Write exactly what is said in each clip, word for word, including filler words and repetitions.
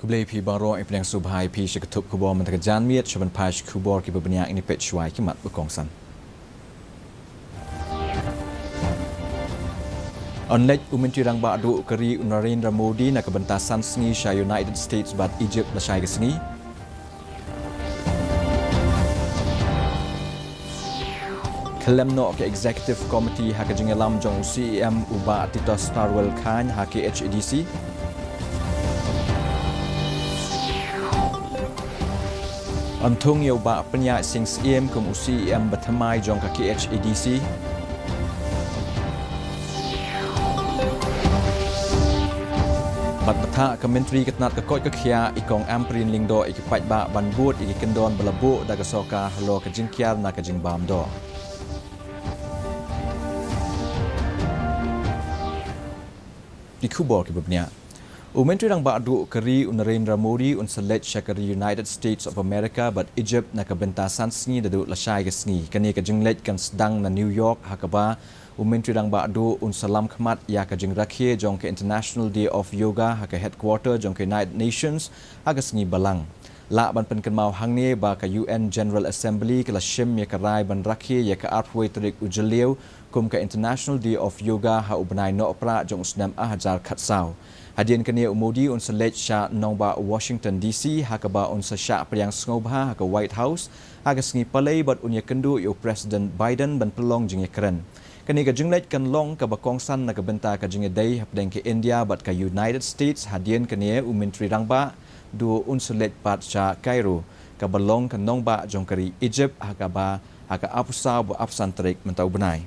Khublei phi baroh, i pdiang sngewbha ïa phi sha ka thup khubor mynta ka janmiet, sha ban peit khubor kiba bniah, ngin ïa peit shuwa ki mat ba kongsan. Yn leit u Myntri Rangbah Duh ka ri u Narendra Modi na ka bynta san sngi sha United States bad Egypt lashai ka sngi. Khlem noh ka Executive Committee ha ka jingïalam jong u C E M u Bah Titosstarwell Chyne ha K H A D C. Yn thung ïa u Bah Pynïaid Sing Syiem kum u C E M bathymmai jong ka K H A D C. Bad bthah ka Myntri ka tnat ka koit ka khiah i Kong Ampareen Lyngdoh ïa ki paidbah ban bud ïa ki kyndon ba la buh da ka sorkar halor ka jingkiar na ka jingbam doh. Ki khubor kiba bniah. U Myntri Rangbah Duh ka ri u Narendra Modi un sa leit sha ka ri United States of America bad Egypt na ka bynta san sngi naduh lashai ka sngi. Kane ka jingleit kan sdang na New York ha kaba u Myntri Rangbah Duh un sa lam khmat ïa ka jingrakhe jong ka International Day of Yoga ha ka headquarter jong ka United Nations ha ka sngi Balang. Lah ban pynkynmaw hangne ba ka U N General Assembly ka la shim ïa ka rai ban rakhe ïa ka arphew tarik u Jylliew kum ka International Day of Yoga ha u bnai Nohprah jong u snem ar hajar khatsaw. Hadien kane u Modi un sa leit sha nongbah Washington D C ha kaba un sa shah pdiang sngewbha ha ka White House ha ka sngi Palei bad un ïakynduh ïa u President Biden ban pynlong jingïakren. Kane ka jingleit kan long kaba kongsan na ka bynta ka jingïadei hapdeng ka India bad ka United States. Hadien kane u Myntri Rangbah Duh un sa leit pat sha Cairo kaba long ka nongbah jong ka ri Egypt ha kaba ha ka arphew saw bad arphew san tarik mynta u bnai.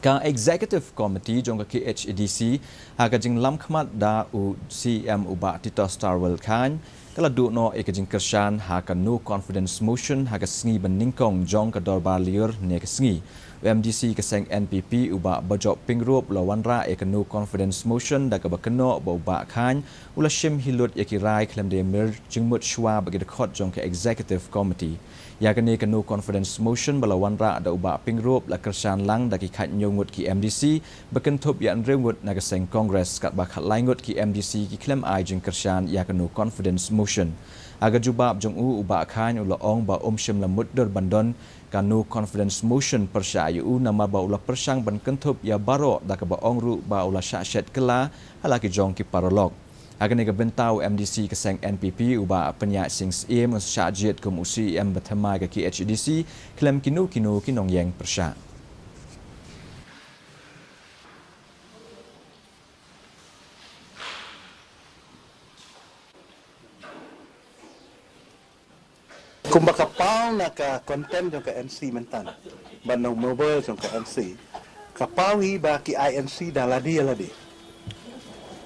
Ka Executive Committee jong ka K H A D C ha ka jinglam khmat da u C E M u Bah Titosstarwell Chyne ka la duh noh ïa ka jingkyrshan ha ka No Confidence Motion ha ka sngi ba nyngkong jong ka dorbar lyiur ne ka sngi. U M D C ka seng N P P u Bah Bajop Pyngrope u la wanrah ïa ka No Confidence Motion da kaba kynnoh ba u Bah Chyne u la shim hi lut ïa ki rai khlem da ïamir jingmut shuwa bad ki dkhot jong ka Executive Committee. Ïa kane ka No Confidence Motion ba la wanrah da u Bah Pyngrope la kyrshan lang da ki khathynñiew ngut ki M D C ba kynthup ïa hynriew ngut na ka seng Congress katba khatlai ngut ki M D C ki khlem ai jingkyrshan ïa ka No Confidence Motion. Ha ka jubab jong u, u Bah Chyne u la ong ba um shym la mutdur ban don ka No Confidence Motion pyrshah ïa u namar ba u la pyrshang ban kynthup ïa baroh da kaba ong ruh ba u la shah shet kylla ha la ki jong ki paralok. Ha kane ka bynta u M D C ka seng N P P u Bah Pynïaid Sing Syiem un sa shah jied kum u C E M bathymmai ka K H A D C khlem kino kino ki nongïeng pyrshah. Kumba ka paw na ka content jong ka N C mynta, ba nong mobile jong ka N C, ka paw hi ba ki I N C da lade ïa lade.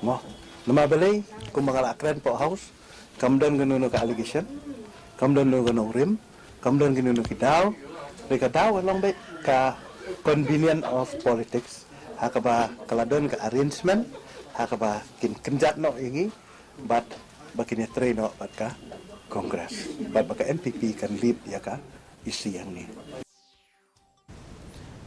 Mo, namar balei, kumba nga la kren hapoh House, kam don kano kano ka allegation, kam don kano kano rim, kam don kano kano ki daw, hynrei ka daw ka long beit ka convenience of politics, ha kaba ka la don ka arrangement, ha kaba kin kynjat noh ïa ngi, bad ba kin ïatrei noh bad ka Congress, bad ba ka N P P kan lip ïa ka issue hangne.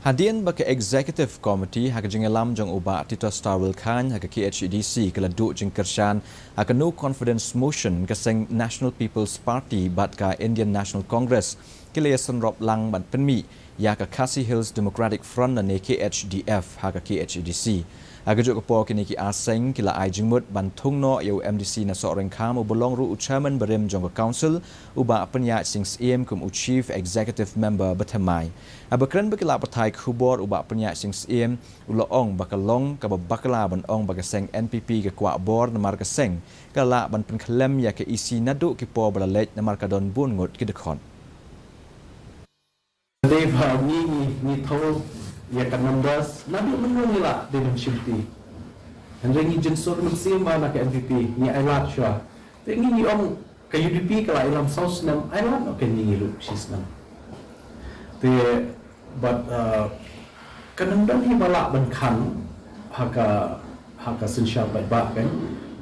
Hadien ba ka Executive Committee ha ka jingïalam jong u Bah Titosstarwell Chyne ha ka K H A D C ka la duh jingkyrshan ha ka No Confidence Motion, ka seng National People's Party bad ka Indian National Congress ki la ïasynrop lang ban pynmih ïa ka Khasi Hills Democratic Front lane K H D F ha ka K H A D C. Ha kajuh ka por kine ki ar seng ki la ai jingmut ban thung noh ïa u M D C na Sohryngkham uba long ruh u Chairman barim jong ka Council, u Bah Pynïaid Sing Syiem kum u Chief Executive Member bathymmai. Haba kren bad ki lad pathai khubor, u Bah Pynïaid Sing Syiem u la ong ba ka long kaba bakla ban ong ba ka seng N P P ka kwah bor namar ka seng ka lah ban pynkhlem ïa ka E C naduh ki por ba la leit namar ka don bun ngut ki dkhot. Dei ba ngi, ngi, ngi thew ïa ka numbers, naduh mynno ngi lah dei ban shimti. Hynrei ngi jingsur mynsiem ba na ka N P P ngi ailad shuwa. Te ngi, ngi ong ka U D P ka la ïalam saw snem, ailad noh kein ngi, ngi ruh shisnem. Te bad, uh, kan ym don hi ba lah ban khan ha ka, ha ka synshar paidbah kein,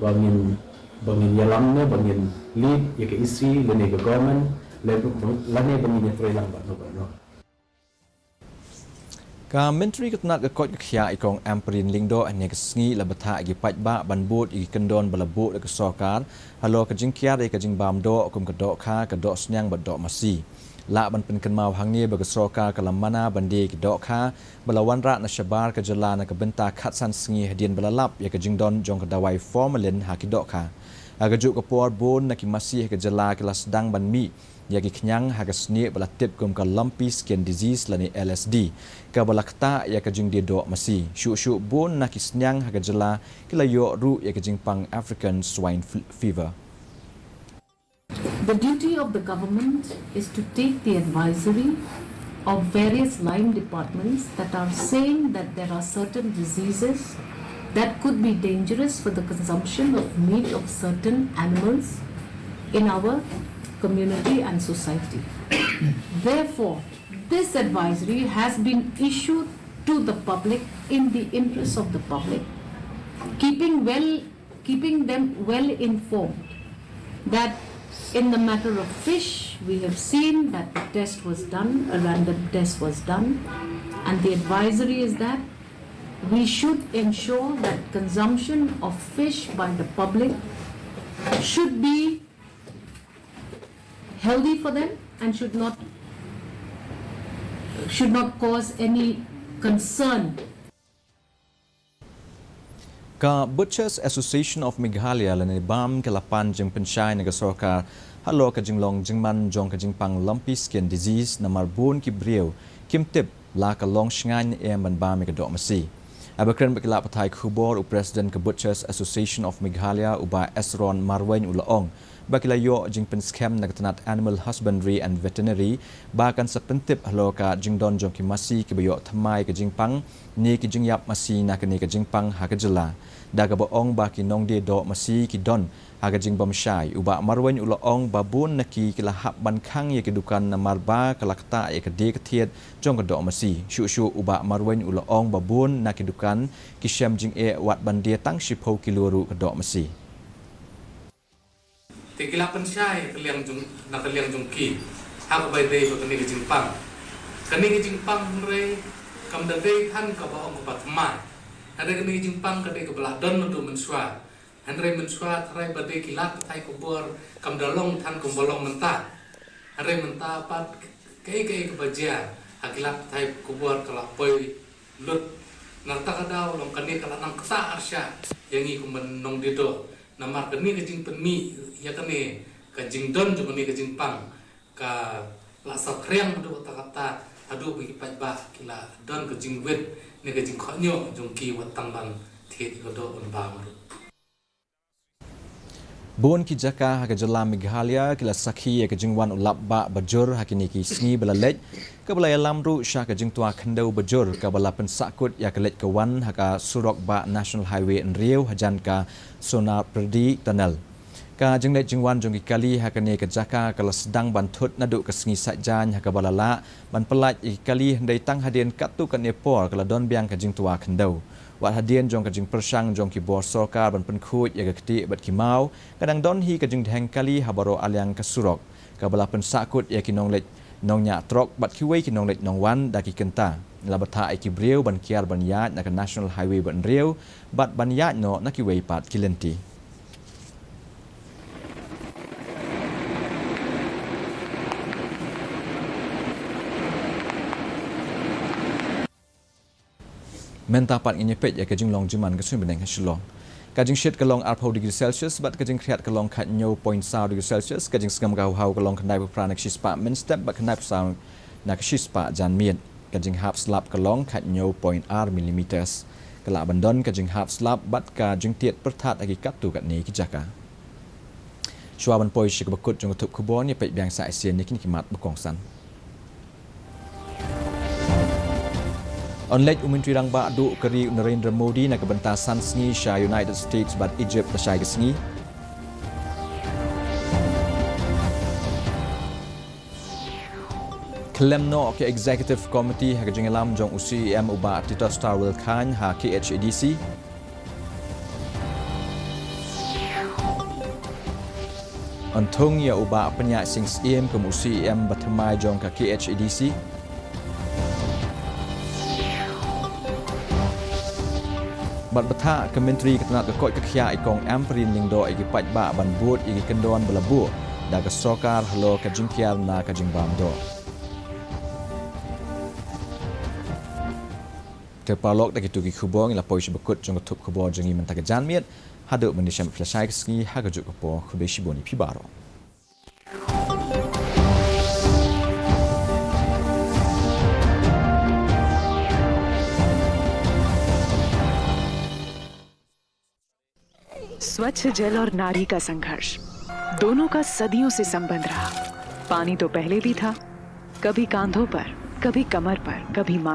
ba ngin, ba ngin ïalam ne ba ngin lead ïa ka E C lane ka government, lane, lane ba ngin ïatrei lang bad no bad no. Ka Myntri ka tnat ka koit ka khiah i Kong Ampareen Lyngdoh hynne ka sngi la bthah ïa ki paidbah ban bud ïa ki kyndon ba la buh da ka sorkar halor ka jingkiar ïa ka jingbam doh kum ka dohkha, ka dohsniang bad dohmasi. Lah ban pynkynmaw hangne ba ka sorkar ka la mana ban die ïa ki dohkha ba la wanrah na shabar ka jylla na ka bynta khatsan sngi hadien ba la lap ïa ka jingdon jong ka dawai formalin ha ki dohkha. Ha kajuh ka por bun na ki masi ha ka jylla ki la sdang ban mih ïa ki khñiang ha ka snieh ba la tip kum ka lumpy skin disease lane L S D, kaba la ktah ïa ka jingdie doh masi. Shuh shuh bun na ki sniang ha ka jylla ki la ïoh ruh ïa ka jingpang African swine f- fever. The duty of the government is to take the advisory of various line departments that are saying that there are certain diseases that could be dangerous for the consumption of meat of certain animals in our community and society. Therefore, this advisory has been issued to the public in the interest of the public, keeping well keeping them well informed that in the matter of fish, we have seen that the test was done, a random test was done, and the advisory is that we should ensure that consumption of fish by the public should be healthy for them and should not should not cause any concern. Ka Butchers Association of Meghalaya lane BAM ka la pan jingpynshai na ka sorkar halor ka jinglong jingman jong ka jingpang lumpy skin disease namar bun ki briew kim tip la ka long shngain ne em ban bam ïa ka doh masi. Haba kren bad ki lad pathai khubor u President ka Butchers Association of Meghalaya u Bah Esron Marwein u la ong ba ki la ïoh jingpynskhem na ka tnat Animal Husbandry and Veterinary ba kan sa pyntip halor ka jingdon jong ki masi kiba ïoh thymmai ka jingpang ne ki jingïap masi na kane ka jingpang ha ka jylla. Da kaba ong ba ki nongdie doh masi ki don ha ka jingbymshai, u Bah Marwein u la ong ba bun na ki ki la hap ban khang ïa ki dukan namar ba ka la ktah ïa ka die ka thied jong ka doh masi. Shuh shuh u Bah Marwein u la ong ba bun na ki dukan ki shem jingeh wat ban die tang shiphew kilo ruh ka doh masi. Te ki la pynshai ka liang jong na ka liang jong ki ha kaba ïadei bad kane ka jingpang. Kane ka jingpang hynrei kam da dei than kaba ong kaba thymmai. Hynrei kane ka jingpang ka dei kaba la don naduh mynshuwa. Hynrei mynshuwa tharai ba dei ki lad pathai khubor kam da long than kumba long mynta. Hynrei mynta pat kaei kaei kaba jia ha ki lad pathai khubor ka la poi lut. Na kata ka daw long kane ka la nang ktah arshah ïa ngi kum ban nongdie doh. Namar kane ka jingpynmih ïa kane ka jingdon jong kane ka jingpang ka la saphriang haduh katta katta haduh ba ki paidbah ki la don ka jingwit ne ka jingkohnguh jong ki wat tang ban thied ïa ka doh ban bam ruh. Bun ki jaka ha ka jylla Meghalaya ki la sakhi ïa ka jingwan u lap bah ba jur ha kine ki sngi ba la leit, kaba la ïalam ruh sha ka jingtwa khyndew ba jur kaba la pynsahkut ïa ka leit ka wan ha ka surok bah National Highway hynriew hajan ka Sonarpyrdi Tunnel. Ka jingleit jingwan jong ki kali ha kane ka jaka ka la sdang ban thut naduh ka sngi Saitjaiñ ha kaba la lah ban pyllait ïa ki kali hynrei tang hadien katto katne por ka la don biang ka jingtwa khyndew. Wat hadien jong ka jingpyrshang jong ki bor sorkar ban pynkhuid ïa ka ktieh bad ki maw, ka dang don hi ka jingdheng kali ha baroh aliang ka surok, kaba la pynsahkut ïa ki nongleit nongñiah trok bad kiwei ki nongleit nongwan da ki kynta. La bthah ïa ki briew ban kiar ban ïaid na ka National Highway ba hynriew bad ban ïaid noh na kiwei pat ki lynti. Mynta pat ngin ïa peit ïa ka jinglong jingman ka suiñ bneng ha Shillong. Ka jingshit ka long arphew degree Celsius bad ka jingkhriat ka long khathynñiew point saw degree Celsius, ka jingsngem ka hawhaw ka long khyndaiphew phra na ka shispah mynstep bad khyndaiphew saw na ka shispah janmiet. Ka jinghap slap ka long khathynñiew point ar millimeters. Ka lah ban don ka jinghap slap bad ka jingtied pyrthat ha ki katto katne ki jaka. Shuwa ban poi sha kaba kut jong ka thup khubor, ngin ïa peit biang sa shisien ïa kine ki mat ba kongsan. Yn leit u Myntri Rangbah Duh ka ri u Narendra Modi na ka bynta san sngi sha United States bad Egypt lashai ka sngi. Khlem noh ka Executive Committee ha ka jingïalam jong u C E M u Bah Titosstarwell Chyne ha K H A D C. Yn thung ïa u Bah Pynïaid Sing Syiem kum u C E M ba thymmai jong ka K H A D C. Bad bthah ka Myntri ka tnat ka koit ka khiah i Kong Ampareen Lyngdoh ïa ki paidbah ban bud ïa ki kyndon ba la buh da ka sorkar halor ka jingkiar na ka jingbam doh. Te paralok, da kitu ki khubor ngi la poi sha ba kut jong ka thup khubor jong ngi mynta ka janmiet. Haduh ban ïashem ïa phi lashai ka sngi ha kajuh ka por, khublei shibun ïa phi baroh. स्वच्छ जल और नारी का संघर्ष, दोनों का सदियों से संबंध रहा। पानी तो पहले भी था, कभी कांधों पर, कभी कमर पर, कभी माथे